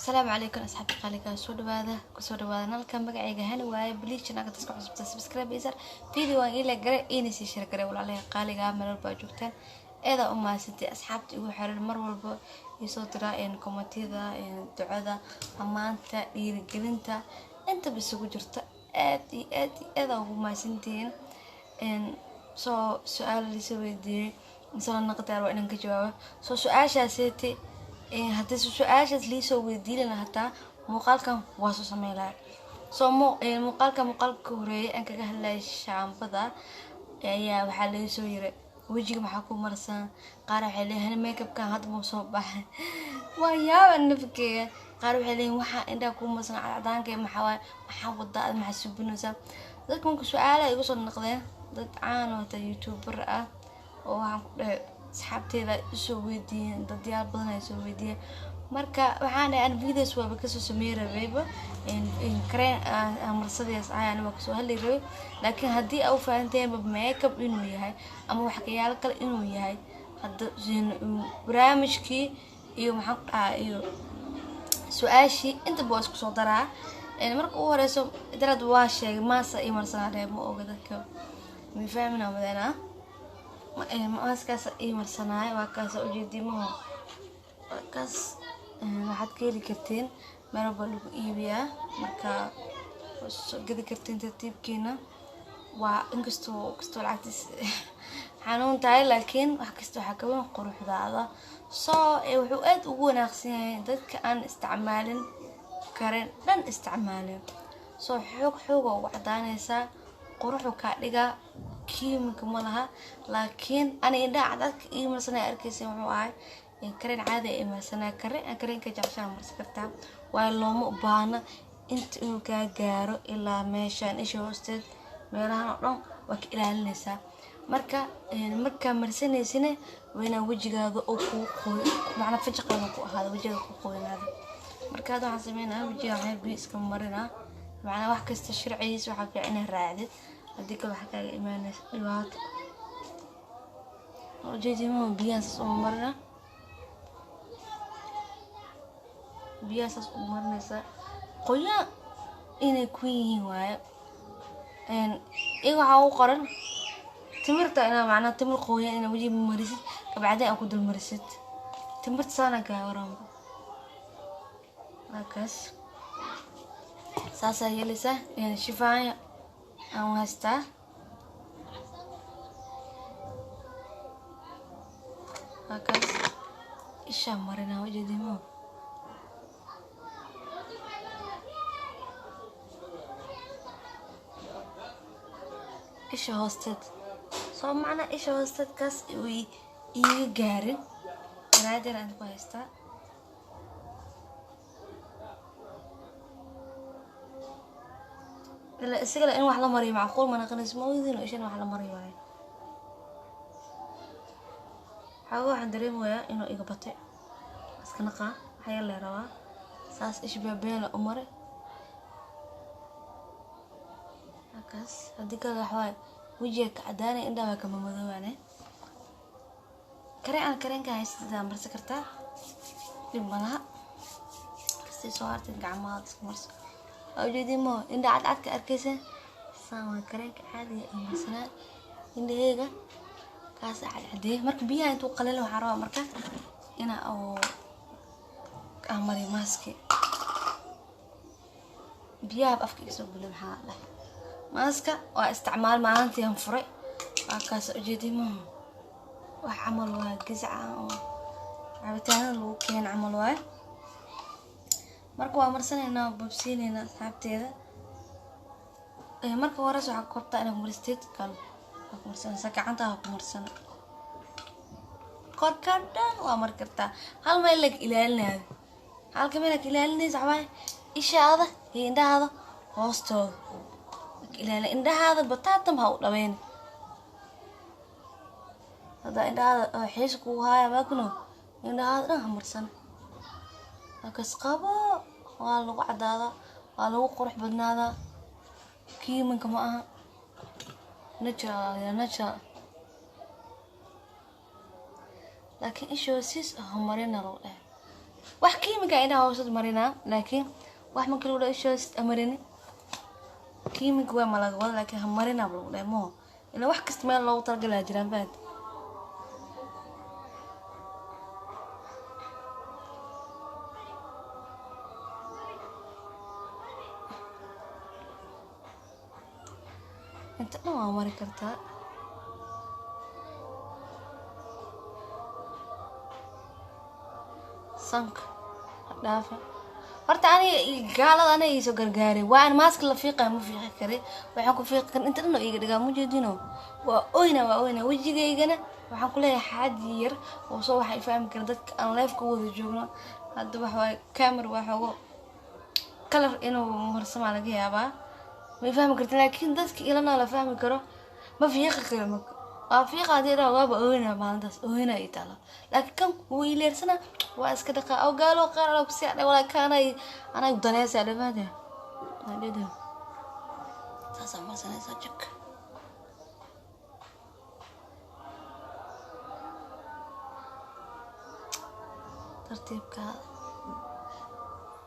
Asalaamu calaykum asxaabta qaaliga, soo dhawaada, kusoo dhawaada nalka. Magacayga Hani waaye. Please channelka dadka cusubta subscribe isar, video waan ila gare ina sii share gare. Walaalaha qaaliga, meel walba aad joogtaan, eeda u mahadsantay. Asxaabta igu xiran, mar walba isoo diraa commentiyada, ducada, amaanta, dhiirigelinta, intaba isugu jirta, aad iyo aad iyo aad aa ugu mahadsantihiin. Soo su-aal lisa weydiiyey isla naqdaar waa inaan ka jawaabo. Soo su-aashaaseti, haddii su-aashaas liisoo weydiin hataa, muuqaalkan waa soo sameyn lahaa. Soo muuqaalka ka horeeyay aan kaga hadlayay shaambada ayaa waxaa laga yiri wejiga maxaa ku marsan. Qaar waxay leeyihiin makeupkan hadda muu soo baxay, waa yaaba nafkeega. Qaar waxay leeyihiin waxaa indhaha ku marsan cadcadaanka maxaa waaye, maxaa wadaa, aad maxaa subinaysaa? Dadka marka su-aalaha igu soo noqdeen, dad caan oo hata youtuber ah oo waxaan ku dhahay asxaabteeda isoo weydiiyeen, dadyaal badan ay soo weydiiyeen. Marka waxaan dhahay an videos waaba kasoo samey rabayba, kareen marsadaas ayaan waa kasoo hadli rabay. Laakiin haddii aa u fahanteen makeup inuu yahay ama waxyaalo kale inuu yahay, hadda barnaamijkii iyo maxaan ku dhahaa iyo su-aashii intaba waa isku soo daraa. Marka ugu horeyso darad waa sheegay maasa iyo marsanaa dheh, ma oga dadka ma fahmina madeena. Maaskaas ii marsanaay waa kaas ujeedimaho, waa kaas. Waxaad ka heli kartiin meel walba lagu iibiyaa, marka soo gadi kartiin tartiibkiina. Waa inkastoo kastoo lacagtiis xanuun tahay, laakiin wax kasta waxaa ka weyn quruxdaada. Soo wuxuu aad ugu wanaagsan yahay dadka aan isticmaalin karen dhan isticmaalin. Soo xoog xooga ugu cadaanaysaa, quruxu kaa dhigaa, kiimika ma laha. Laakiin ani indhaha cadadka ii marsanaya arkaysa wuxuu ahay kareen caadi ay marsanaa. Kareen aan kareenka jeceshaa marsan kartaa, waayo looma baahna inta inuu kaa gaaro ilaa meeshaan isha hoosteed, meelahan oo dhan waa ka ilaalinaysaa. Marka markaa marsanaysina waa inaa wejigaada oo kuu qoy, macnaa fajaqaada ku ahaado, wejigaada ku qoynaado. Marka hadda waxaan sameynaa wejiga waxaan biyo iska marinaa. Macnaa wax kasta sharcigiisa waxaa fiican inaad raacdid, haddii kale waxaa kaaga imaanaysa dhibaato. Ujeedimaha biyaha saas uma marinaa, biyaha saas u marinaysaa, qoyaan inay ku yihiin waaye. Iyaga waxaa u qoran timirta inaa macnaa timir qoyan inaa wejiga marisid, kabacdi aa ku dul marisid timirta saana kaa waranba. Waakaas, saasaa yeelaysaa. Shifaanya aan haystaa, waakaas, ishaa marinaa ujeedimo. Isha hoosteed soo macnaa isha hoosteed kaas way iiga gaarin garaajar aan ku haystaa. Ila isagala in wax la mariyo macquul ma naqanayso, ma ogdiin ishan wax la mariyo waayo. Xoogaa waxaan dareemayaa inuu iga batay, iska naqaa waxaa yar lee rabaa. Saas ish beebeela u maray halkaas, haddii kale wax waaye wejiga ka cadaanay, indhaha waa kama madoobaane. Kareen aan kareenka haysataa marsan kartaa, dhib malaha. Kastii soo hartay gacmaha iska marso. Waa ujeediin mo indha cadcadka arkaysa, saan waa kareenka caadiga ee marsanaa indhaheyga kaas cadcadeeyay. Marka biyaha intuu qalalo waxaa rabaa marka ina oo aan mariyo maaski. Biyaha afka iga soo gula, maxaa dhahay maaska waa isticmaal maalintii aan furay. Waa kaas, ujeediin mo wax camal waa gasaca oo cabitaanada lagu keeno camal waaye. Marka waa marsanaynaa, bobsiinaynaa asxaabteeda. Marka horeys waxaa kortaa inaad maristid kan, waa ku marsanaysaa gacanta, waa ku marsan korka dhan waa mari kartaa. Hal meel lag ilaalinayo, halka meel ka ilaalinaysa waxaa waaye ishaada iyo indhahaada hoostooda ka ilaalina. Indhahaada bataatan ha u dhaweyn, hadda indhahaada oo xiis kugu haaya maakno, indhahaada dhan ha marsan. Halkaas qabo, waa lagu cadaadaa, waa lagu qurux badnaadaa. Kiiminka ma aha, natural natural. Laakiin isha hoostiis horumarina lagu dhahay. Wax kiimika indhaha hoosad marinaa, laakiin wax marka lagu dhaho isha hoos marini kiimika waa malaga wada, laakiin ha marinaa ba lagu dhahay maho. Ilaa wax kasta meel loogu talagalaa jiraan, fahad. Inta dhan waa mari kartaa. Sanka ha dhaafa. Horta aniga gaalada aniga iisoo gargaaray waa aan maaska la fiiqaya, ma fiiqi kari. Waxaan ku fiiqi karin inta dhan oo iiga dhigaa mujeedino. Waa oyna, waa oyna. Wejigaygana waxaan ku leeyahay xaadi yar oo soo waxaa ifahmi kara dadka aan leefka wada joogno. Hadda wax waaye camera, waa xoogo kalar inuu marsamaa laga yaabaa, ma fahmi kartin, laakiin dadka ilana la fahmi karo. Ma fiiqi karo marka waa fiiqa hadii dhaa waaba oyna, maalintaas oyna ii taala. Laakiin kan wuu ileersana, waa iska dhaqaa oo gaalo qaar ala kusii adhay walaa kaanay anay daneysaa dhamaada adhida saasaa marsanaysaa jak. Tartiibkaada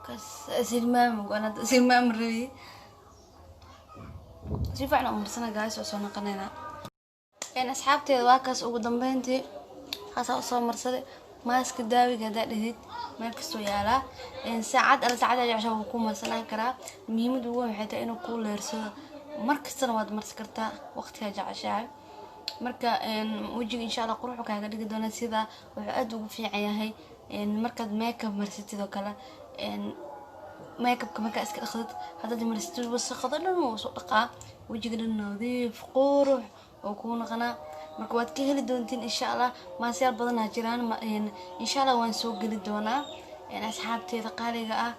kas silmaami waan hadda silmaami rabi si fiican u marsana guys. Waa soo noqonaynaa asxaabteeda. Waa kaas, ugu dambeyntii kaasaa usoo marsaday maaska daawiga. Haddaa dhehid meel kastoo yaalaa, saacad alla saacad aad jeceshaa wuu ku marsanaan karaa. Muhiimada ugu weyn waxay tahay inuu kuu leersado. Mar kastana waad marsan kartaa waqtigaa jeceshahay. Marka wejiga insha Allah quruxu kaaga dhigi doona. Sida wuxuu aad ugu fiican yahay markaad makeup marsatid oo kale, makeupka markaa iska dhaqdid, haddaad marsatid wasaqada dhan wuu soo dhaqaa, wejiga dhan nadiif qurux oo kuu noqonaa. Marka waad ka heli doontiin insha Allah. Maasyaal badanaa jiraan, insha Allah waan soo geli doonaa asxaabteeda qaaliga ah.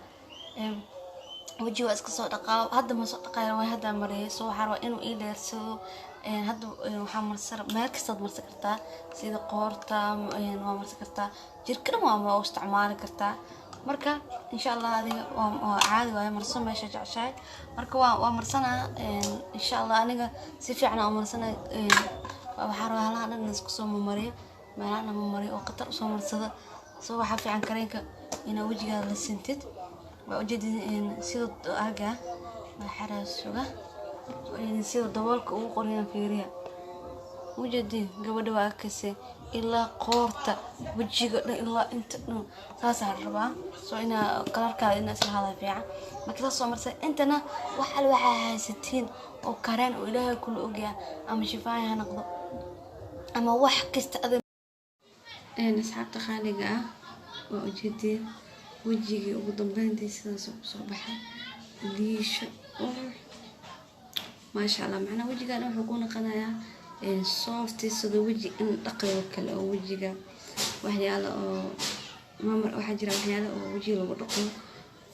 Wejiga waa iska soo dhaqaa, hadda ma soo dhaqaayo, waa hadda mariyay. Soo waxaa rabaa inuu ii dheersado. Hadda waxaa marsan, meel kastaad marsan kartaa, sida qoorta waa marsan kartaa, jirka dhan waa u isticmaali kartaa. Marka insha Allah adiga waa caadi waaye, marso meesha jeceshahay. Marka waa marsanaa insha Allah, aniga si fiican aan u marsanaa. Waxaa rabaa halaha dhan in isku soo mamariyo, meelaha dhan mamariyo oo khatar usoo marsada. Soo waxaa fiican kareenka inaa wejigaada la sintid. Waa ujeedin sida argaa waa xaraa suga sida daboolka ugu qoriyaan fiiriya. Ujeedin gabadha waa arkaysa ilaa qoorta, wejiga dhan ilaa inta dhan saasaa la rabaa. Soo inaa kalarkaada inaa isla hada fiican. Marka saas soo marsa intana wax al waxaa haysatiin oo kareen oo Ilaahay kula ogyahay, ama shifaaya ha noqdo ama wax kasta adag. Asxaabta qaaliga ah, waa ujeedeen wejigii ugu dambeyntii sidaas kusoo baxay, liisho qurux maasha Allah. Macnaha wejigan wuxuu ku noqonayaa soft, sida weji in dhaqayo kale oo wejiga waxyaalo oo mamar waxaa jira, waxyaalo oo wejiga lagu dhaqo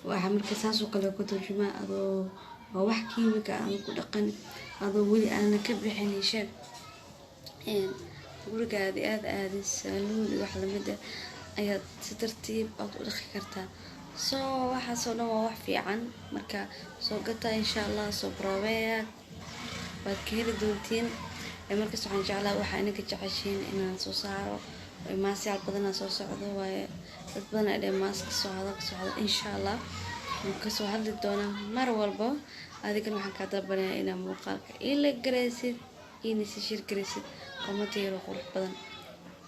waxa. Marka saasoo kale ku turjumaa adoo waa wax kiimika aan ku dhaqan, adoo weli aana ka bixin sheeg gurigaadi aad aadin saaluun iyo wax lamid ah, ayaad si tartiib aad u dhaqi kartaa. Soo waxaasoo dhan waa wax fiican. Marka soo gata insha Allah, soo baroobeeya, waad ka heli doontiin. Markasta waxaan jeclaa waxaa inaga jeceshiin inaan soo saaro. Maasyaal badanaa soo socdo waaye, dad badan ay dheh maas kasoo hado, kasoo hado. Insha Allah waan kasoo hadli doonaa mar walba. Adigana waxaan kaa dalbanayaa inaa muuqaalka ila garaysid, ina si shir garaysid, comment yaro qurux badan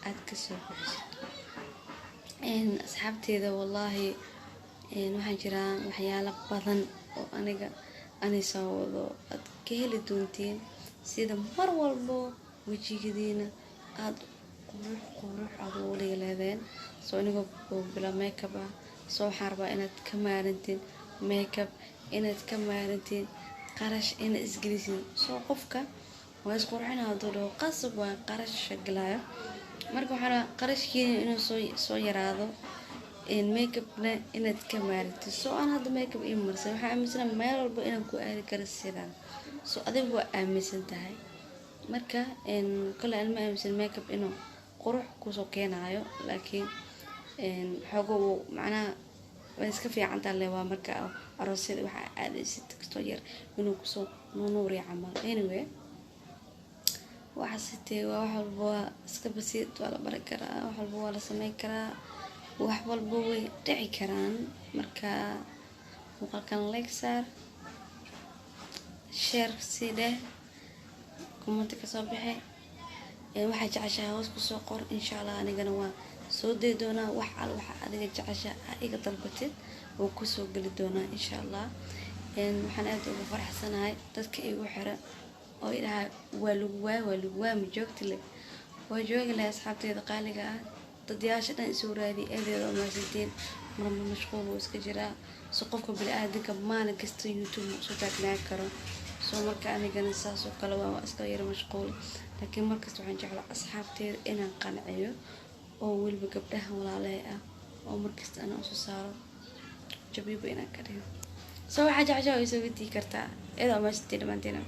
aad kasoo bixisid. Asxaabteeda, wallaahi waxaa jiraa waxyaalo badan oo aniga ani soo wado aad ka heli doontiin, sida mar walbo wejigadiina aada qurux qurux aad ugu dhigi leedeen. Soo anigoo bila makeup ah, soo waxaan rabaa inaad ka maarantiin makeup, inaad ka maarantiin qarash inaad isgelisin. Soo qofka waa isqurxina hadduu dhaho qasab waa qarash galaayo. Marka waxaan rabaa qarashkiina inuu soo yaraado, makeupna inaad ka maarantid. Soo aan hadda makeup ii marsan, waxaan aaminsanahay meel walba inaan ku aadi karo sidaan. Soo adiga waa aaminsan tahay. Marka kole aan ma aaminsan makeup inuu qurux kusoo keenayo, laakiin xoogo uu macnaha way iska fiican tahay le, waa marka aroosyada waxaa aadaysid kastoo yar inuu kusoo nunuuriyo camal. Anyway, waxa sitee waa wax walba waa iska basiid, waa la baran karaa, wax walba waa la sameyn karaa. Wax walba way dhici karaan. Marka muuqaalkan like saar, share sii dheh, comment kasoo bixi, waxaa jeceshahay hoos kusoo qor. Insha Allah anigana waa soo day doonaa. Wax al waxa adiga jecesha ha iga dalbatid, waan kusoo geli doonaa insha Allah. Waxaan aada ugu faraxsanahay dadka igu xiran oo idhaha waa lagu waay, waa lagu waa, ma joogti le, waa joogi lahay. Asxaabteeda qaaliga ah, dadyaasha dhan isoo raadiyay, eedeeda umahadsantiin. Marma mashquul wuu iska jiraa, so qofka bini-aadanka maalin kasta YouTube ma usoo taagnaan karo. Soo marka anigana saas oo kale waa iska yara mashquul, laakiin markasta waxaan jeclaa asxaabteeda inaan qanciyo, oo weliba gabdhaha walaalahay ah oo markasta anaan usoo saaro jabiiba inaan ka dhigo. So waxaa jeceshaa way soo weydii kartaa. Eeda umahadsantiin dhammaantiina.